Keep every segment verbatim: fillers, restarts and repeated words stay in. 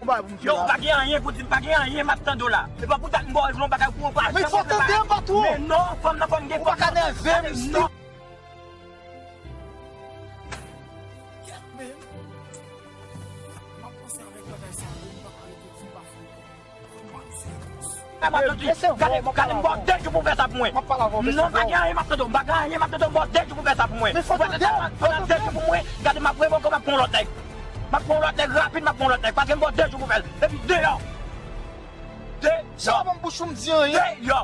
Yo, ou pa gen anyen pou di, m pa gen anyen m ap tande w la. E pa pou dat m ba w yon bagay pou w pa janm tande m, patwon. Men non, fanm nan fò m gen fòs. Ou pa ka nève m, non. Gade, gade, m ba w de jou pou w fè sa pou mwen. Non, pa gen anyen m ap tande w, m pa gen anyen m ap tande w, m ba w de jou pou w fè sa pou mwen. Ou fè sa pandan de jou pou mwen, gade, m ap revoke w, m ap pran yon lòt nèg. M ap pran yon lòt nèg rapid, m ap pran yon lòt nèg, paske m ba w de jou pou w fè l. Epi deyò. Deyò. Sa w ap ban m bouch ou m di anyen. Deyò.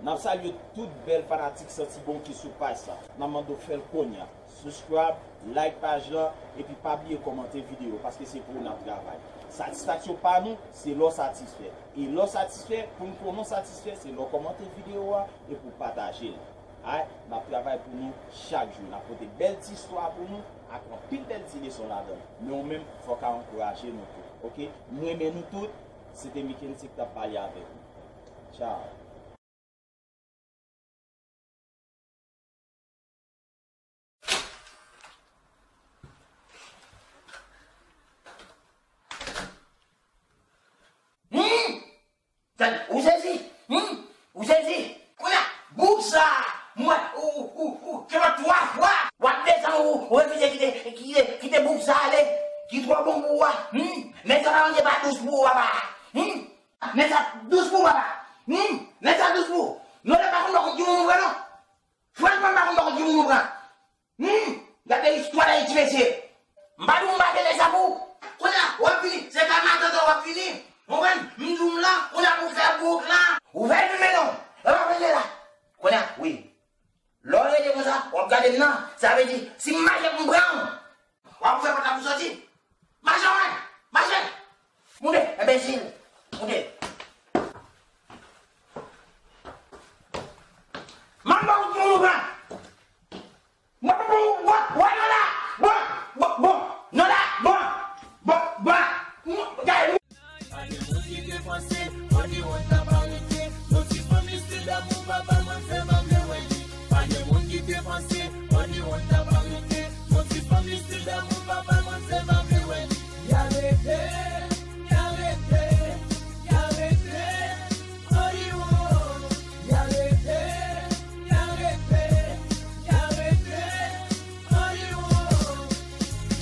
N ap salye tout bèl fanatik Santi Bon ki sou paj sa. N ap mande w fè l kounye a. Subscribe, like paj lan, epi pa bliye kòmante videyo, paske se pou ou n ap travay. Satisfaksyon pa nou, se lè w satisfè. E lè w satisfè, pou n konnen w satisfè, se lè w kòmante videyo a epi w pataje l. Alright, n ap travay pou nou chak jou. N ap pote bèl ti istwa pou nou ak anpil bèl ti leson ladan l. Men ou menm, fòk a ankouraje nou tou. Oke? M renmen nou tout. Se te Mickency ki t ap pale avèk nou. Tchao. Hmm! Ou sezi? Hmm? Ou sezi? Kounye a, boug sa a, m wè, ou, ou, ou, ou, se pa twa fwa, w ap desann, ou, ou refize kite, kite, kite boug sa ale, ki twò bon pou ou a. Hmm? Nèg sa pa manje pa dous pou ou, papa. Hmm? Nèg sa dous pou ou, papa. Hmm? Nèg sa dous pou ou. Non, lè pa konn bò kont timoun ou pran, non. Franchman, m pa konn bò kont timoun ou pran. Hmm, gade istwa Dayiti, mesye. M pa di w m pa te lè sa pou ou. Kounye a, w ap vini, se ka matant w ap vini. Ou konprann? M di w m la, kounye a pou w fè bouk la. Ou fè l men non. E pa fè la. Kounye a, wi. Lè w rete konsa, w ap gade m nan. Sa vle di, si m mache pou m pran w, w ap fè pòt la pou soti. Mache, wè! Mache! Moute, enbesil! Moute! M ap ba w moun ou pran! Mwen pou wè, wè, non la! Bon, bon, bon, non la! Bon, bon, bon! Gade! Pa gen moun ki te panse, Hollywood ta pa rete. Yon ti fanm li stil damou, papa mwen fè m ap vle wè li. Pa gen moun ki te panse, Hollywood ta pa rete. Yon ti fanm li stil damou, papa mwen fè m ap vle wè li. Y arete, y arete, y arete, Hollywood. Y arete, y arete, y arete, Hollywood.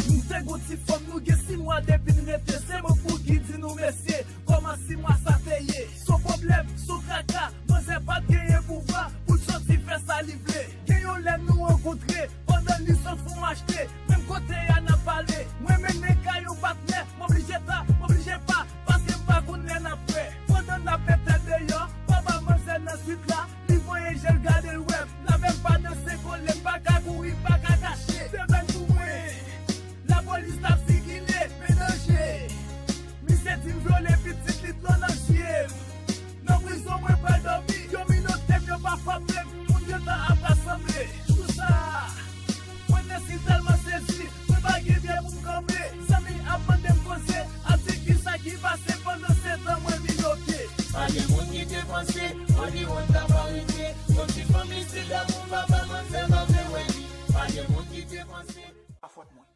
Nou te gon ti fanm, nou gen sis mwa depi n rete. Se mwen pou ki di nou mesye. Kòman sis mwa sa te ye? Son pwoblèm, son traka, manzè pa t genyen pouvwa pou l sòti fè sa li vle. Gen yon lè nou rankontre, pandan li sot fon achte, menm kote a n ap pale. Mwen mennen kay yon patnè, m oblije ta, m oblije pa, paske m pa konn lè n ap wè. Pandan n ap mete deyò, papa manzè nan swit la, li voye je l gade l wè m. L avè m pa danse kole, m pa ka kouri, m pa ka kache. Se bèl pou mwen. Lapolis t ap sikile, men danje. Misye di m vyole pitit li dlo nan zye m. Nan prizon mwen pral dòmi, yo minote m, yo pa frape m, moun gentan ap rasanble. Sou sa, mwen te si tèlman sezi, mwen pa gen pye pou m kanpe. Zanmi ap mande m koze, ap di kisa ki pase pandan se tan mwen minote. Pa gen moun ki te panse Hollywood ta pa rete. Yon ti Se lanmou papa manzè pa vle wè li. Pa gen moun ki te panse. Pa fòt mwen.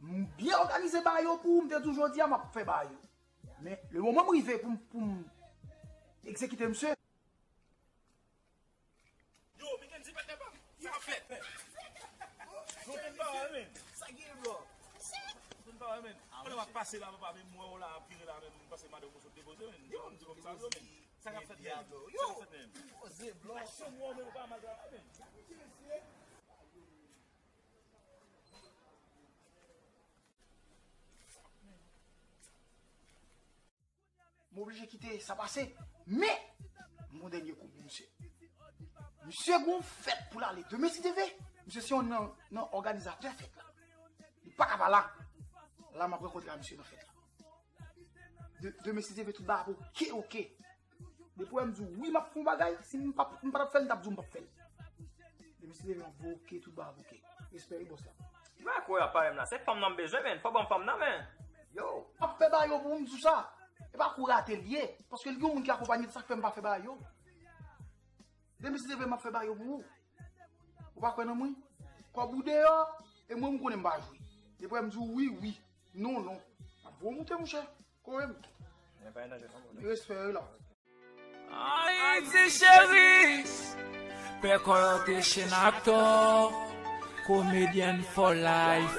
M byen òganize bagay yo pou ou, m te di w jodi a m ap fè bagay yo. Men, le moman m rive pou m, pou m egzekite misye. Yo, Mikenzi, patnè pa m. Sa k ap fèt? Yo, vin pa wè, men. Sa gen, bro? Vin pa wè, men. Pandan m ap pase la, papa, men m wè w la, ap vire la, men m panse madanm ou sot depoze, men. Yo, m di kòm sa, yo, men. Sa k ap fèt, men? Yo, sa k ap fèt, men? Poze, bro. Machann, w wè, men, ou pa mal travay, men. M oblije kite sa pase. Men, m gon dènye kou pou misye. Misye gon fèt pou l ale. Demen, si Dye vle, misye se yon nan, nan òganizatè fèt la. Li pa ka pa la. La, m ap rankontre ak misye nan fèt la. De, demen, si Dye vle, tout bagay ap oke, oke. Depi w wè m di w wi, m ap fè yon bagay, si m pa, m pa t ap fè l, m t ap di w m p ap fè l. Demen, si Dye vle, m ap oke, tout bagay ap oke. Respè wi, bòs la. Ki bagay kou y ap pale m la? Se fanm nan m bezwen, men. Fò ban m fanm nan, men. Yo. M ap fè bagay yo pou ou, m di w sa. E pa kou rate l ye. Paske l gen yon moun ki akonpanye l, sa k fè m pa fè bagay yo. Demen, si Dye vle, m ap fè bagay yo pou ou. Ou pa kwè nan mwen? Kòb ou deyò, e mwen, m konnen m pa jwe. Depi w wè m di w wi, wi. Non, non. M ap voye w moute, monchè. Kore m. Respè wi la. Ayiti cheri, pè kò yo te chen ak tò, comedian for life.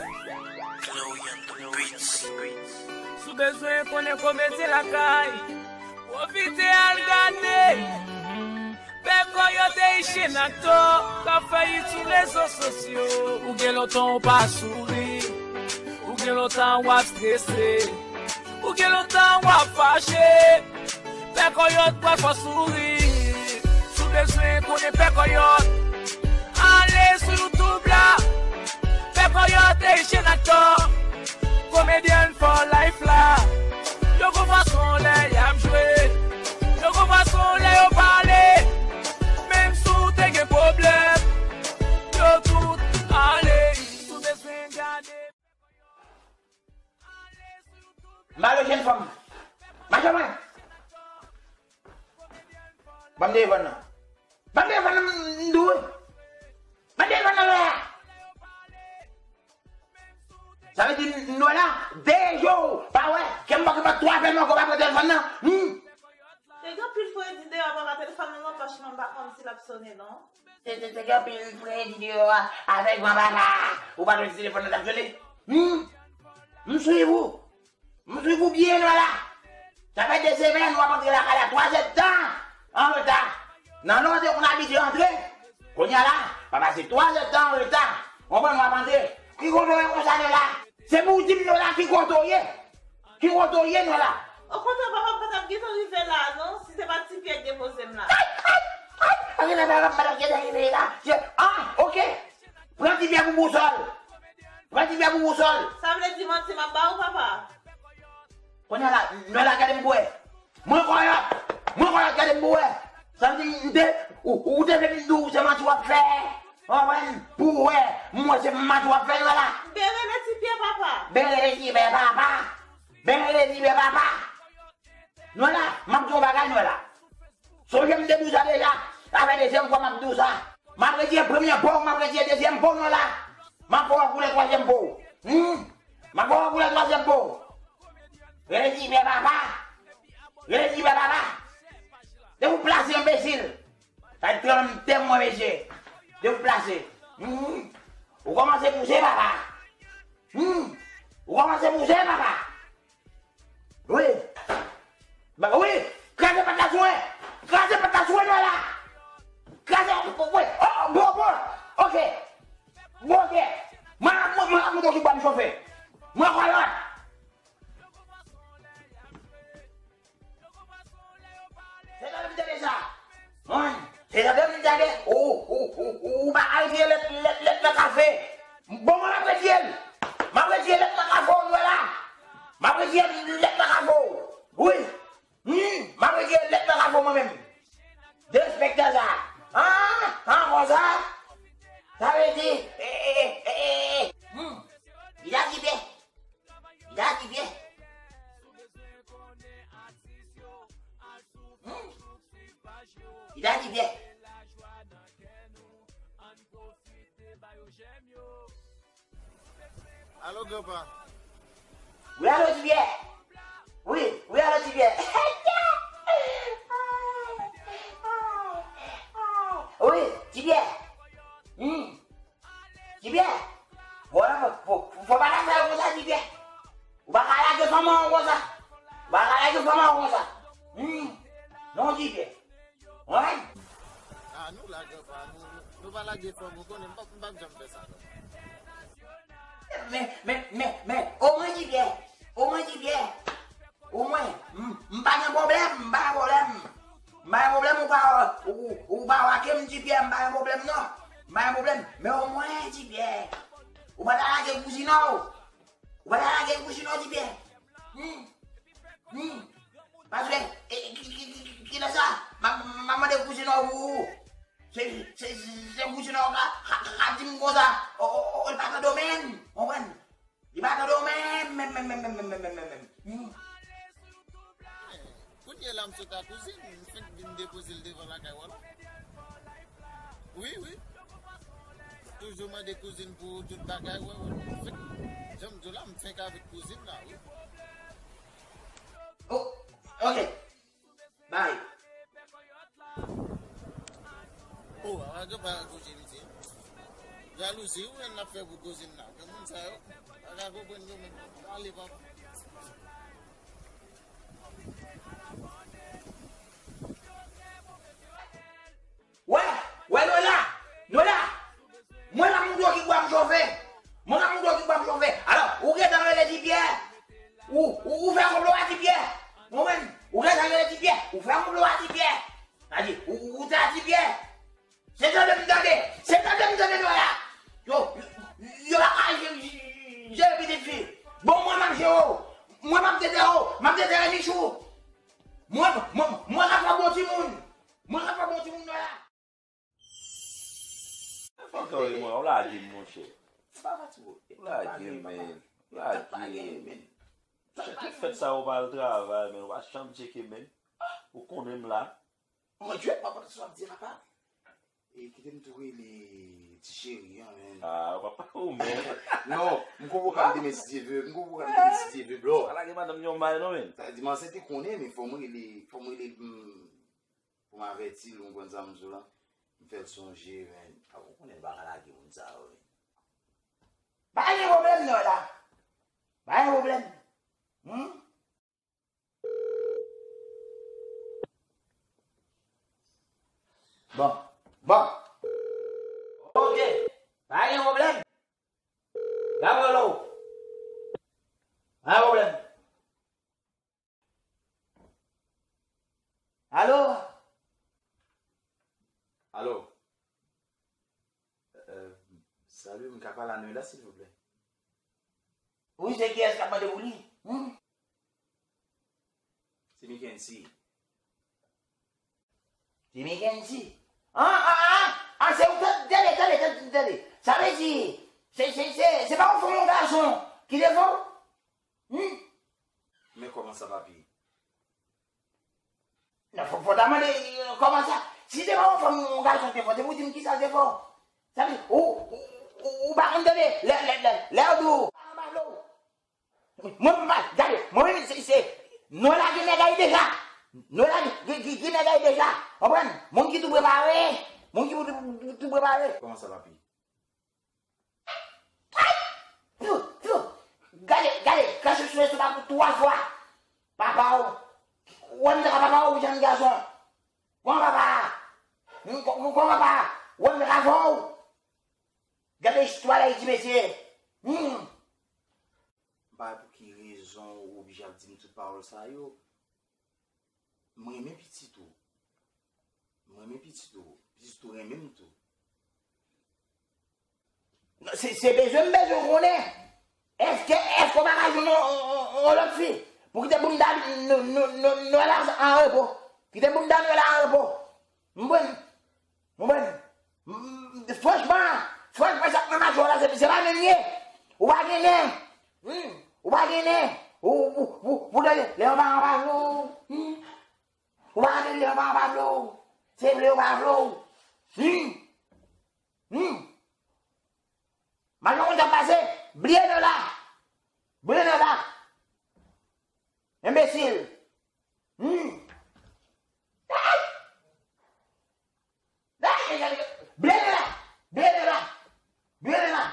Si w bezwen konnen komedyen lakay, pwofite al gade. Pè kò yo te chen ak tò, k ap fè it sou rezo sosyo. Ou gen lontan ou pa souri, ou gen lontan w ap strese. Ou gen lontan w ap fache, pè Kòyòt pral fè w souri. Si w bezwen konnen pè Kòyòt, ale sou YouTube la. Pè Kòyòt e Chen Aktè, comedian for life la. Yo gon fason lè y ap jwe, yo gon fason lè yo pale. Menm si w te gen pwoblèm, yo tout ale. Si w bezwen gade. M pa lwe jèn fanm. Mache mwen. Ban m telefòn nan. Ban m telefòn nan, m di w. Ban m telefòn nan la. Sa vle di, m wè la, de jou, pa wè, ke m pa, ke m pa twa apèl mwen, ke w pa pran telefòn nan. Hmm. Te gen anpil fredi deyò, papa, telefòn nan nan pòch mwen, m pa konn si l ap sone non. Te, te, te gen anpil fredi deyò a, avèk mwen, papa. Ou pa tande telefòn nan t ap sone? Hmm? M swiv ou. M swiv ou byen, Nwèla. Sa fè de semèn, w ap antre lakay la twa zè d tan an reta. Nan lè w te konn abitye antre, kounye a la, pa pase twa zè d tan an reta. Konprann, w ap antre. Ki kote w ye konsa, Nwèla? Se pou w di m, Nwèla, ki kote w ye? Ki kote w ye, Nwèla? Okontrè, papa, m pa t ap gentan rive la, non, si se pa t Ti Pyè k depoze m la. Ay, ay, ay! Antre nan papa, m pa t ap gentan rive la. Je, ah, oke. Pran Ti Pyè pou bousòl. Pran Ti Pyè pou bousòl. Sa vle di manti m ap ba ou, papa? Kounye a la, Nwèla, gade m pou wè. Mwen Kòyòt. Mwen Kòyòt, gade m pou wè. Sa vle di, m te, ou, ou te vle m di w se manti w ap fè. Konprann? Pou wè, m wè se manti w ap fè, Nwèla. Ben rele Ti Pyè, papa. Ben rele Ti Pyè, papa. Ben rele Ti Pyè, papa. Nwèla, m ap di w yon bagay, Nwèla. Sonje m te di w sa deja, sa fè dezyèm fwa m ap di w sa. M ap retire premye po w, m ap retire dezyèm po w, Nwèla. M ap fè w koule twazyèm po w. Hmm? M ap fè w koule twazyèm po w. Rele Ti Pyè papa. Rele Ti Pyè papa. Depi w plase, enbesil. Sa t pran tèm mwen, mesye. Depi w plase. Hmm. Ou kòmanse pouse, papa. Hmm. Ou kòmanse pouse, papa. Wi. Ba, wi. Kraze pòt la sou mwen. Kraze pòt la sou mwen, Nwèla. Kraze, wi. Oh, bon, bon. Oke. Bon, oke. Mwen, mwen, mwen, mwen, mwen, ki bwa m chofe. Mwen, Kòyòt. Se tande m tande sa. Wi. Se tande m tande. Ou, ou, ou, ou, ou pa al retire lèt, lèt, lèt nan kafe. Bon, mwen, m ap retire l. M ap retire lèt nan kafe w, Nwèla. M ap retire lèt nan kafe w. Wi. Hmm, m ap retire lèt nan kafe w mwen menm. Derespektè sa. Ah, ah, konsa. Sa vle di, eh, eh, eh, eh, eh. Hmm. Li ta di byen. Li ta di byen. Hmm. Li ta di byen. Alo, granpa. Wi, alo, Ti Pyè. Wi, wi, alo, Ti Pyè. Wi, Ti Pyè. Hmm. Ti Pyè. Bon, fò, fò, fò pa ta fè yo konsa, Ti Pyè. Ou pa ka lage fanm an konsa. Ou pa ka lage fanm an konsa. Hmm. Non, Ti Pyè. Wi. Ah, nou la, granpa. Nou, nou, nou pa lage fanm, ou konnen, m p ap, m p ap janm fè sa, non. Men, men, men, men, omwen Ti Pyè, omwen Ti Pyè, omwen, m, m pa gen pwoblèm, m pa gen pwoblèm. M pa gen pwoblèm, ou pa, ou, ou pa wake m, Ti Pyè, m pa gen pwoblèm, non. M pa gen pwoblèm, men omwen, Ti Pyè, ou pa ta lage kouzin an, ou pa ta lage kouzin an, Ti Pyè. Hmm. Hmm. Paske, e, ki, ki, ki, ki, kilè sa? M a, m a mande kouzin an pou ou. Se, se, se, se kouzin an ka, ka, ka, ka di m konsa. O, o, o, li pa tande w menm. Konprann? Li pa tande w menm, menm, menm, menm. Hmm. Kounye a la, m sot a kouzin, m fenk vin depoze l devan lakay w la. Wi, wi. Toujou mande kouzin pou tout bagay, wè, wè. M fenk, jan m di w la, m fenk avèk kouzin la, wi. Oh, ok. Bay. Oh, a gen pa kouzin isi. Jalouzi, ou menm n ap fè pou kouzin la. Gen moun sa yo, pa ka konprann yo menm. Ale, papa. Wè, wè, Nola, Nola, mwen la mouton ki bwa m chofe. Mwen la mouton ki bwa m chofe. Alò, ou gentan rele Ti Pyè. Ou, ou, ou fè konplo a Ti Pyè. Ou menm, ou gentan rele Ti Pyè. Ou fè konplo a Ti Pyè. Sa di, ou, ou, ou ta Ti Pyè. Se tande m tande, se tande m tande Nola. Yo, yo pa ka jere pitit fi. Bon, mwen m ap jere w. Mwen m ap detere w. M ap detere Michou. Mwen, mwen, mwen ka fè bon timoun. Mwen ka fè bon timoun Nola. Fòk ou mwen, ou lage m, monchè. Ou lage m, men. Ou lage m, men. Chak fèt sa ou pa al travay, men. Ou pa janm tcheke, men. Ou konnen m la. Mon Dieu, papa, sa w ap di, papa? E kite m tou rele ti cheri an, men. Ah, papa, ou menm. Non, m konvoke l demen si Dye vle, m konvoke l demen si Dye vle, bro. Pa lage madanm yon may, non, men. Sa di, m ansent, te konnen, men fò m rele, fò m rele, hmm, pou m avèti l, ou konprann sa m di w la. M fè l sonje, men. Ah, ou konnen l pa ka lage moun sa yo, men. Pa gen pwoblèm, non, la. Pa gen pwoblèm. Hmm? Bon, bon. Ok. Pa gen pwoblèm. Gabolo. Pa gen pwoblèm. Alo? Alo? Euh, salut, m ka pale a Nola, silvouplè? Wi, se kiyès k ap mande pou li? Hmm? Se Mikensi. Se Mikensi? Ah, ah, ah, ah, se ou, tande, tande, tande, tande. Sa vle di, se, se, se, se pa yon fanm, yon gason ki te fè w? Hmm? Men kòman sa, papi? Non, fò, fò ta mande, euh, kòman sa? Si se pa yon fanm, yon gason te fè w, se pou di m kisa l te fè w. Sa vle di, ou, ou, ou, ou pa konn tande, lè, lè, lè, lè yo di w, pa anba vle w. Mwen, mwen, gade, mwen menm, se, se, Nola gen nèg a li deja. Nola gen, gen, gen, gen nèg a li deja. Konprann? Moun ki tou prepare. Moun ki tou, tou, tou prepare. Kòman sa, papi? Ay! Pfou, pfou. Gade, gade, krache sou estomak ou twa fwa. Papa w. Ou wè m te ka papa w, ou jèn gason. Kòman papa? Hmm, kò-, kò-, kòman papa? Ou wè m te ka fè w. Gade istwa la, ti mesye. Hmm. M pa wè pou ki rezon ou oblije ap di m tout pawòl sa yo. M renmen pitit ou. M renmen pitit ou. Pitit ou renmen m tou. Se, se bezwen m bezwen konnen. Èske, èske w pa ka jwenn yon, yon, yon, yon lòt fi? Pou kite bounda nou, nou, nou, nou la an repo. Kite bounda nou la an repo. M konprann. Ou konprann? M, m, franchman, franchman, sa k nan mache w la, se, se pa menm ye. Ou pa gen nen. Hmm. Ou pa gen nen. Ou, ou, ou, ou tande, lè yo pa anba vle w. Hmm. Ou pa tande, lè yo pa anba vle w. Se vle yo pa vle w. Hmm. Hmm. Malè konn sa pase. Bliye Nola. Bliye Nola. Enbesil. Hmm. Ay! Ay! Bliye Nola. Bliye Nola. Bliye Nola.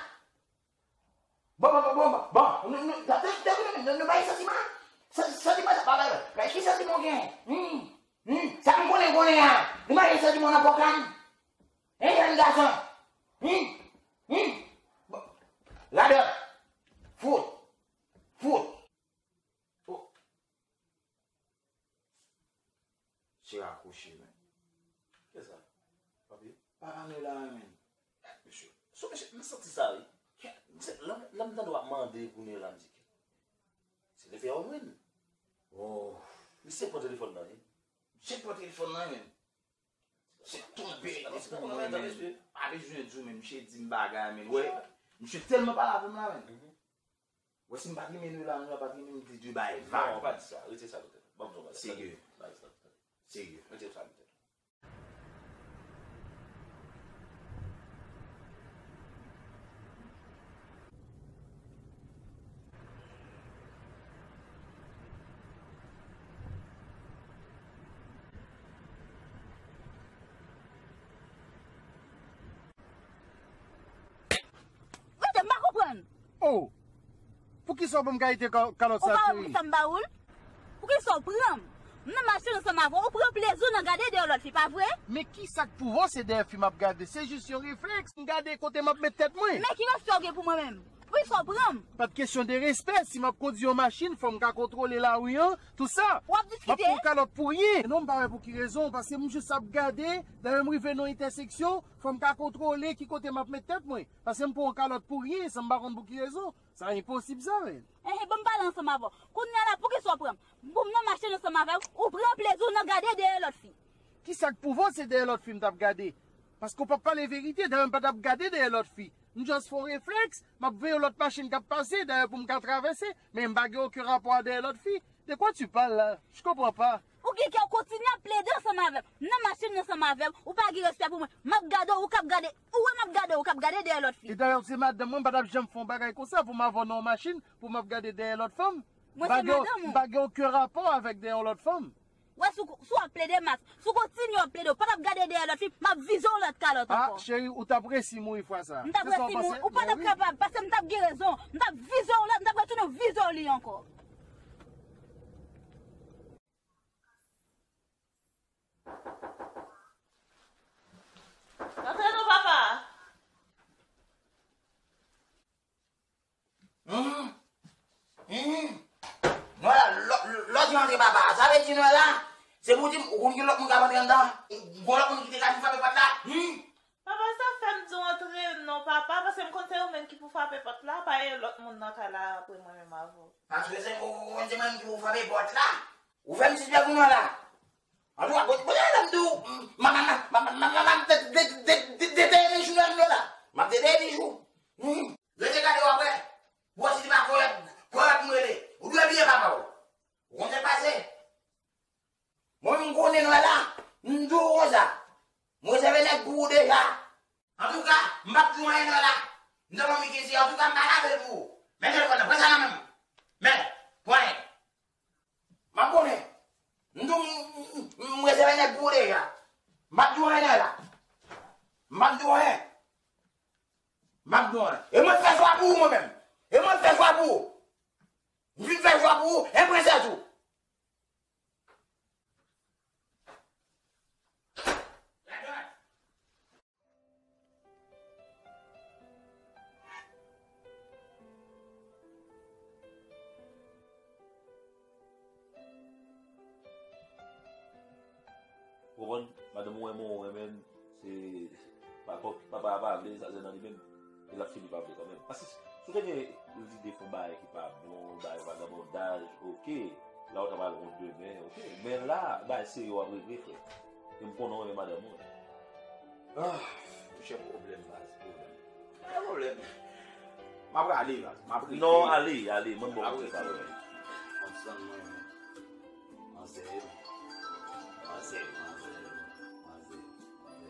Bon, bon, bon, bon, bon, bon. Nou, nou, nou, nou, nou, nou, nou pa gen santiman? Sa, santiman sa pa bay. Men ki santiman w gen? Hmm. Hmm. Sa m konnen, konnen a. Nou pa gen santiman nan pòkàn. Hein, jèn gason? Hmm. Hmm. Bon. Radòt. Fout. Fout. Oh. Che rakoche, men. Kisa? Papi? Papa Nola, men. Mesye, so mesye, m santi sa, wi. Kè, se, lè, lè m tande w ap mande pou Nola, m di, kè, se lefè w jwenn. Oh. Misye pran telefòn nan, wi. Misye pran telefòn nan, men. Se tonbe, mesye, pa bezwen di w, men. Misye di m bagay, men. Wè, misye tèlman pale avè m la, men. Wè, si m pa t renmen nou la, nou la pa t renmen m di de bay vag. Non, pa di sa. Rete sa nan tèt ou. Ban m di w bagay. Serye. Tande. Serye. Mete sa nan tèt ou. Rete, m pa konprann. Oh! Poukisa w ban m kalite ka-, kalòt sa, cheri? Ou pa wè sa m ba ou l? Poukisa w pran m? M nan machin ansanm avè w, ou pran plezi w nan gade dèyè lòt fi, pa vre? Men ki sa k pwouve w se dèyè fi m ap gade? Se jis yon reflèks. M gade kote m ap met tèt mwen. Men ki respè w gen pou mwen menm? Poukisa w pran m? Pa t kesyon de respè. Si m ap kondui yon machin, fò m ka kontwole lari an, tou sa. W ap diskite? M ap pran yon kalòt pou ryen. Non, m pa wè pou ki rezon, paske m jis ap gade, dayè m rive nan yon entèseksyon, fò m ka kontwole ki kote m ap met tèt mwen. Paske m pran yon kalòt pou ryen, san m pa konn pou ki rezon. Sa enposib sa, men. Enhen, bon, m pale ansanm avè w. Kounye a la, poukisa w pran m? Bon, m nan machin ansanm avè w, ou pran plezi w nan gade dèyè lòt fi. Ki sa k pwouve w se dèyè lòt fi m t ap gade? Paske w p ap pale verite, dayè m pa t ap gade dèyè lòt fi. M just fè yon reflèks, m ap veye yon lòt machin k ap pase, dayè pou m ka travèse, men m pa gen okenn rapò a dèyè lòt fi. De quoi tu parles là? Je comprends pas. Ou gen kè w kontinye ap plede ansanm avè m. M nan machin nan ansanm avè w, ou pa gen respè pou mwen. M ap gade w, ou k ap gade, ou wè m ap gade w, ou k ap gade dèyè lòt fi. E dayè, se madanm mwen, m pa t ap janm fè yon bagay konsa pou m avè w nan yon machin, pou m ap gade dèyè lòt fanm. Mwen se madanm ou. M pa gen, m pa gen okenn rapò avèk dèyè yon lòt fanm. Wè, si w, si w ap plede mas, si w kontinye ap plede, ou pa t ap gade dèyè lòt fi, m ap vize w lòt kalòt ankò. Ah, cheri, ou t ap resi mouri fwa sa. M t ap resi mouri, ou pa t ap kapab, paske m t ap gen rezon. M t ap vize w lòt, m t ap retounen vize w li ankò. Antre non, papa. Hum, hum. Nola, lò, lò di antre papa. Sa vle di Nola, se pou di m, ou konn ki lòt moun k ap antre anndan? Gon lòt moun ki te ka vin frape pòt la? Hum. Papa, sa fè m di w antre non, papa, paske m konn se ou menm ki pou frape pòt la, pa gen lòt moun nan kay la apre mwen menm avè w. Paske se ou, ou konn se mwen menm ki pou frape pòt la? Ou fè m sispèk ou non la. Antouka, bon, bon, lè m di w, m ap, m ap, m ap, m ap, m ap, m ap de, de, de, de, deteye bijou nan nou la. M ap deteye bijou. Hum. Rete gade w ap wè. Pou w wè si li pa kòrèk, kòrèk m rele. Ou dwe bliye papa w. Ou konn sa k pase? Mwen menm m konnen nou la, m di w konsa. M rezève nèg pou ou deja. Antouka, m p ap di w anyen non la. M te konn Miki di, antouka, m pa lave l pou ou. Men telefòn nan, pran sa nan men m. Men, pran l. M ap konnen. M di w, m, m, m, m rezève nèg pou ou deja. M p ap di w anyen non la. M p ap di w anyen. M p ap di w anyen. E mwen fè chwa pou ou, mwen menm. E mwen fè chwa pou ou. M fin fè chwa pou ou, e mwen sètou. Ou konprann? Madanm ou renmen w, ou renmen l, se papa, papa a pa vle, sa se nan li menm. E l ap fini pa vle kanmenm. Paske si w te gen lide fè yon bagay ki pa bon, bagay vagabondaj, oke, la w ta pral wont demen, oke. Men la, bagay serye w ap regle, frè. E m konnen w renmen madanm ou. Ah, monchè, pwoblèm, baz, pwoblèm. Pa gen pwoblèm. M ap rale, baz, m ap rete. Non, ale, ale, mwen bon, m ap rete. Ansanm mwen, manzè yo. Manzè yo, manzè yo, manzè, manzè.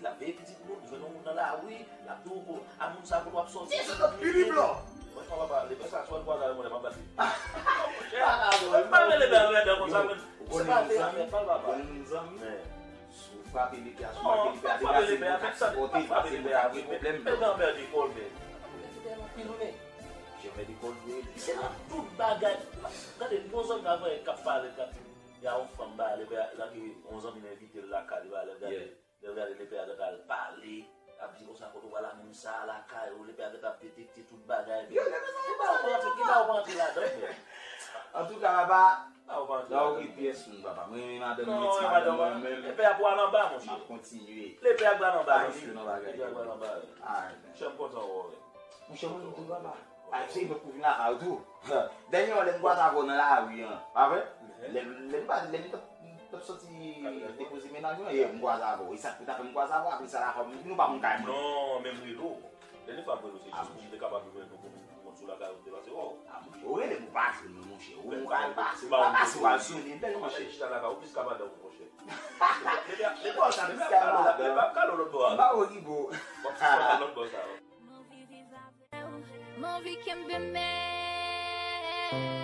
l ap veye pitit moun, jwenn yon moun nan lari, l ap di w, a moun sa kote w ap sòti. Ti sòt pipi blan. Mwen pa pale, men sa, swa l kwaze avè mwen, lè m ap bat li. Monchè, mwen pa rele bèl grandè konsa, men se pa veye afè pa l, papa. Ou konnen moun zanmi? Si w frape lepè a, si w frape lepè a, degaje l pou ka sipòte l, pase pou ka gen pwoblèm. Men nan mèd ekòl, men. Mèd ekòl anpil, wi, men. Jan mèd ekòl dwe ye. Se nan tout bagay. Gade, yon zanmi avè k ap pale, k ap di, y a yon fanm ba, lepè a, lage yon zanmi nan envite l lakay li, ba, lè gade. Lè l gade lepè a gentan al pale, ap di konsa kote w pral a moun sa a lakay ou, lepè a gentan ap detekte tout bagay. Yo, lepè sa ap pale. Ki ba ou pa antre, ki ba ou pa antre ladan, frè? Antouka, papa, la ou gen pyès moun, papa. Mwen renmen madanm mwen, ti madanm mwen menm. Lepè a pral anba, monchè. M ap kontinye. Lepè a pral anba, wi. Lepè a pral anba, wi. Monchè, m kontan wè w, wi. Monchè, mwen menm tou, papa. Ay, se yon lòt kou vin lakay ou tou. Dènye an, lè m kwaze avè w nan lari an, pa vre? Lè, lè m pa, lè m t ap, t ap soti depoze mennaj mwen, ye, m kwaze avè w. E sa k pou ta fè m kwaze avè w, apre sa, lakay mwen, nou pa konn kay mwen. Non, men m rele w. Dènye fwa m rele w, se jis pou m te kapab jwenn nou pou m, pou m sou lakay ou m te pase wè w. A, monchè, ou rele m, ou pa jwenn mwen, monchè. Ou, ou ka al pase, ou pa pase, w al sonnen bèl, monchè. Chita lakay ou plis ka madanm ou, monchè. Ki bò sa, plis ka madanm? Lepè ap kale w lòt bò a. M pa wè ki bò. W ap sispann al lòt bò sa. M anvi viv avè w, m anvi kenbe men w.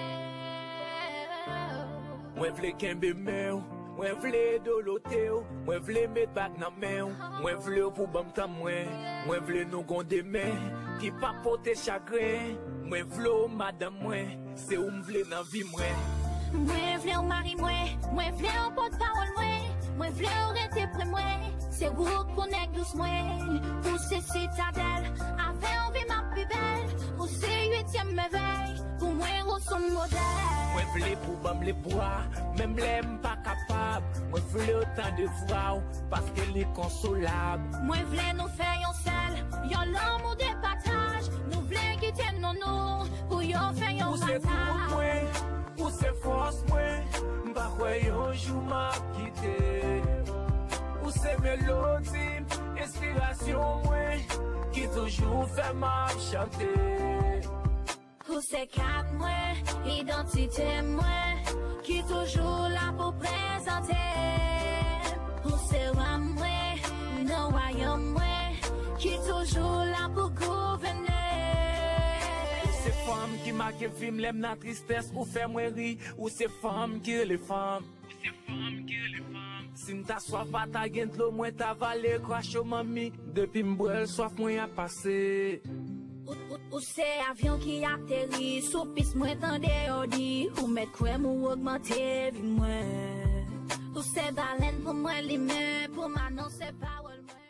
Mwen vle kenbe men w, mwen vle dolote w, mwen vle met bag nan men w, mwen vle w pou ban m tan mwen, mwen vle nou gon demen ki p ap pote chagren, mwen vle w madanm mwen. Se ou m vle nan vi mwen. Mwen vle w mari mwen, mwen vle w pòtpawòl mwen, mwen vle w rete pre mwen. Se wout pou nèg dous mwen, ou se sitadèl, avè w vi m ap pi bèl, ou se uityèm mèvèy, pou mwen ou s on modèl. Mwen vle pou ban m lepwa, menm lè m pa kapab, mwen vle w tande vwa w, paske li konsolab. Mwen vle nou fè yon sèl, yon lanmou de pataj, nou vle kite non nou, pou yo fè yon mataj. Ou se tout mwen, ou se fòs mwen, m pa kwè yon jou m ap kite. Ou se melodi m, enspirasyon mwen, ki toujou fè m ap chante. Ou se kat mwen, idantite mwen, ki toujou la pou prezante. Ou se wa mwen, nan wayòm mwen, ki toujou la pou gouvène. Ou se fanm ki make vi m lè m nan tristès, ou fè mwen ri. Ou se fanm ki rele fanm. Ou se fanm ki rele fanm. Si m ta swaf, pa ta gen dlo, mwen ta vale kracho manmi. Depi m bwè l, swaf mwen ap pase. Ou, ou, ou se avyon ki ateri sou pis mwen tande yo di. Ou mèt kwè m ou ogmante vi mwen. Ou se balèn pou mwen limen, pou m anonse pawòl mwen.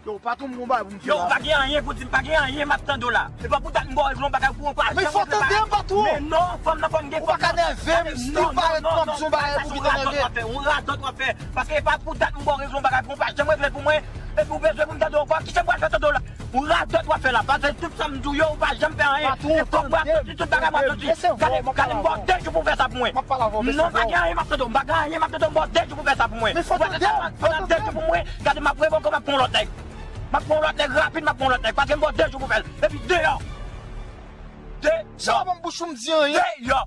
Yo, patwon, m gon bagay pou m di la. Yo, ou pa gen anyen pou di, m pa gen anyen m ap tande w la. E pa pou dat m ba w rezon yon bagay pou ou pa janm regle bagay. Men fò tande m, patwon. Men non, fanm nan fò m gen fòm nan. Ou pa ka nève m, still parèt kòm si yon bagay pou ki tande. Yon radòt w ap fè. Paske e pa pou dat m ba w rezon yon bagay pou ou pa janm regle l pou mwen. Epi ou bezwen pou m tande w ankò. Kisa m pral fè tande w la? Yon radòt w ap fè la. Paske tout sa m di w yo, ou pa janm fè anyen. Patwon, e fòk mwen ap soti tout bagay mwen ap soti. Gade, gade, m ba w de jou pou w fè sa pou mwen. Non, m pa gen anyen m ap tande w. M pa gen anyen m ap tande w. M ba w de jou pou w fè sa pou mwen. Ou pa tande sa? Pandan de jou pou mwen, gade m ap revoke w, m ap pran lòt nèg. M ap pran lòt nèg rapid, m ap pran lòt nèg. Paske m ba w de jou pou fè l. Epi deyò. Deyò. Sa pa ban m bouch pou m di anyen. Deyò.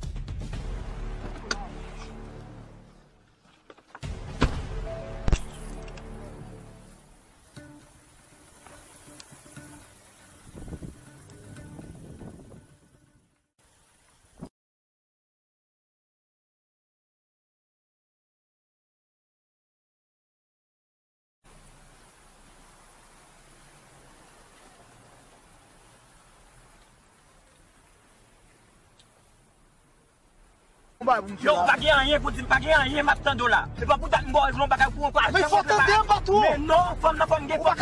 Yo, ou pa gen anyen pou di m, pa gen anyen m ap tande w la. E pa pou dat m ba w rezon yon bagay pou ou pa janm regle bagay. Men fò tande m, patwon. Men non, fanm nan fò m gen fòm.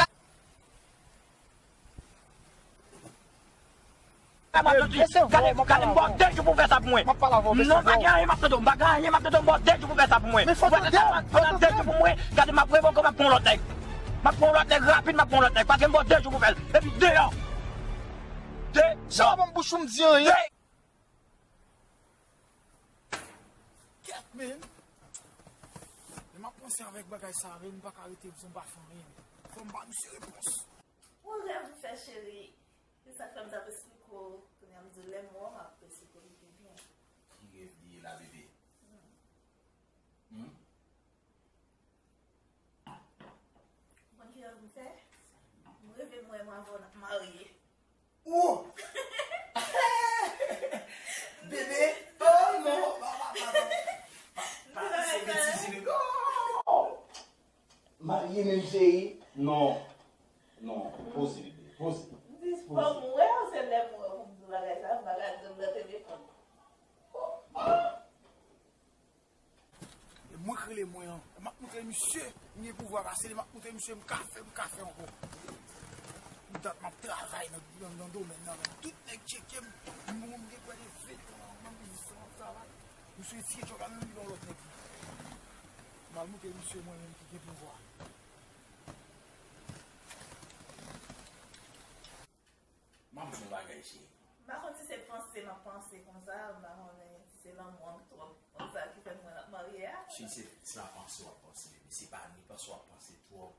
Gade, gade, m ba w de jou pou w fè sa pou mwen. Non, m pa gen anyen m ap tande w. M pa gen anyen m ap tande w. M ba w de jou pou w fè sa pou mwen. Ou pa tande sa? Pandan de jou pou mwen, gade m ap revoke w, m ap pran lòt nèg. M ap pran lòt nèg rapid, m ap pran lòt nèg. Paske m ba w de jou pou w fè l. Epi deyò. Deyò. Sa pa ban m bouch pou m di anyen. Kèt, men. Lè m ap panse avèk bagay sa, men, m pa ka rete san m pa fè anyen. Fò m ba misye repons. Yon rèv m fè, cheri. Se sa k fè m t ap esplike w. Kounye a m di w lè m wè w, m ap esplike w li pi byen. Ki rèv li ye la, bebe? Hmm? Ou konn ki rèv m fè? M reve m wè m avè w n ap marye. Ou! Bebe! Oh non! Pa, pa, pa, pa, pa, pa di se betiz li, non! Marye menm, cheri? Non. Non. Poze, bebe. Poze. M di fò m wè w, se lè m wè w pou m di w bagay sa, m pa ka di w nan telefòn. E mwen k rele mwen an. M ap montre misye m gen pouvwa pase li, m ap montre misye m ka fè, m ka fè ankò. Pou dat m ap travay nan, nan, nan domèn nan, men tout nèg tcheke m. M, m gen prè de ven tan nan biznis lan m ap travay. Misye retire djòb la, menm li ba yon lòt nèg li. M al montre misye mwen menm ki gen pouvwa. M ap di yon bagay, cheri. M pa konn si se panse m ap panse konsa, m pa konnen si se lanmou an k twòp konsa ki fè m wè n ap marye a. Cheri, se, se pa panse w ap panse, bebe. Se pa ni panse w ap panse twòp.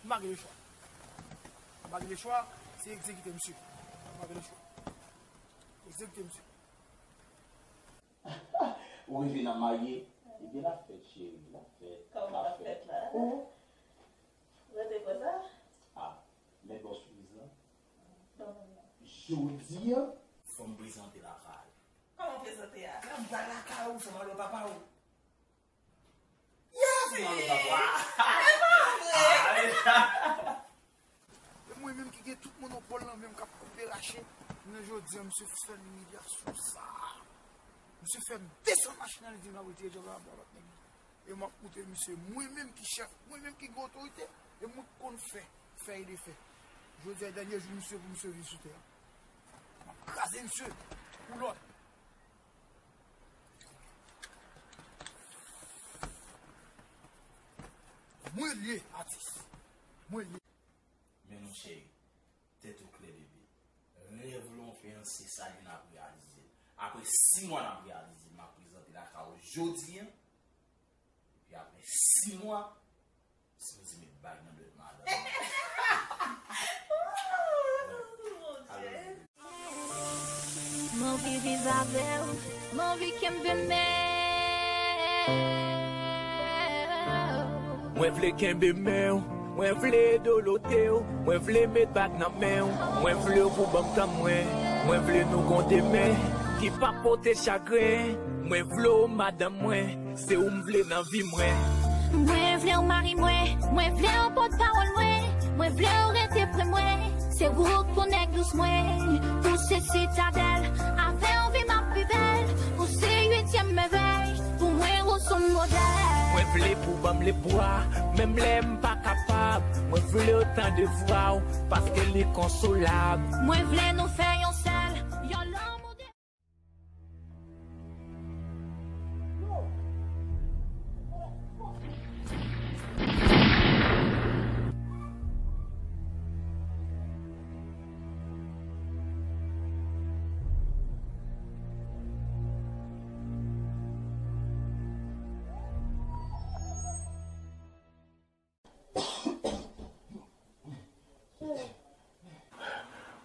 M pa gen lechwa. M pa gen lechwa, se egzekite misye. M pa gen lechwa. Egzekite misye. Ou rive nan marye? Ebyen, l ap fèt, cheri, l ap fèt. Kòman l ap fèt la? Oh. Rete konsa? Ah, men bon sipriz lan. Jodi a, fò m prezante lakay. Kòman prezante a? Kòm bay lakay ou, fò m al wè papa ou. Yes! Fò m al wè papa. E pa vre! E mwen menm ki gen tout monopòl lan menm k ap koupe rache, men jodi a, misye fè m imilyasyon sa. Misye fè m desann machin nan, li di m l ap retire djòb la, l ap ba lòt nèg li. E m ap montre misye, mwen menm ki chèf, mwen menm ki gen otorite, e mwen k konn fè, fè e defè. Jodi a, dènye jou misye pou misye vin sou tè a. M ap kraze misye pou lòt. Mwen l ye, atis. Mwen l ye. Men non, cheri, tèt ou klè, bebe. Rèv lan w fè an, se sa li n ap reyalize l. Apre sis mwa n ap reyalize l, m ap prezante lakay ou jodi a. Epi apre sis mwa, sipoze met bag nan dwèt madanm. Mon Dieu. M anvi viv avè w, m anvi kenbe men w. Mwen vle kenbe men w, mwen vle dolote w, mwen vle met bag nan men w, mwen vle w pou ban m tan mwen, mwen vle nou gon demen ki p ap pote chagren, mwen vle w madanm mwen. Se ou m vle nan vi mwen. Mwen vle w mari mwen, mwen vle w pòtpawòl mwen, mwen vle w rete pre mwen. Se ou k pou nèg dous mwen, ou se sitadèl, avè w vi m ap pi bèl, ou se uityèm mèvèy, pou mwen ou s on modèl. Mwen Vle pou ban m lebwa, menm lè m pa kapab. Mwen vle w tande vwa w, paske li konsolab. Mwen vle nou fè yon sèl, yon lanmou de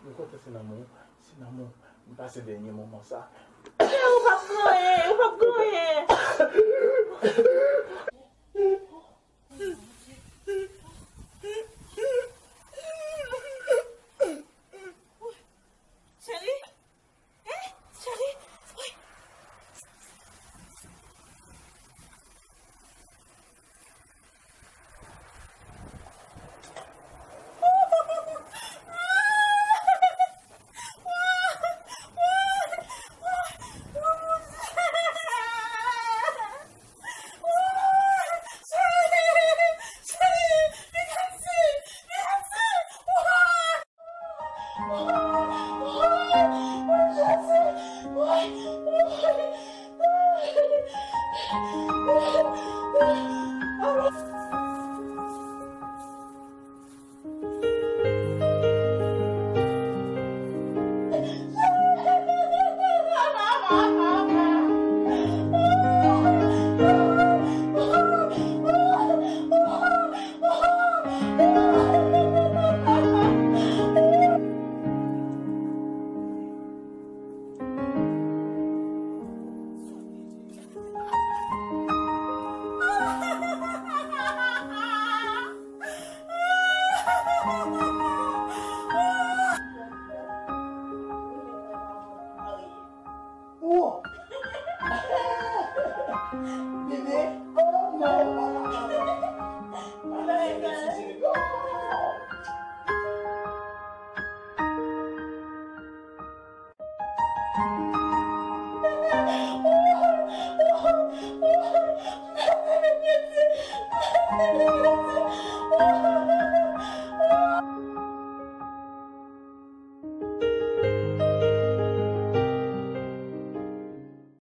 Mwen kontan Sin Amour, Sin Amour, m pase dènye moman sa. Ou p ap gen anyen, ou p ap gen anyen. Cheri? Hein? Cheri? Wi. Bebe, oh non.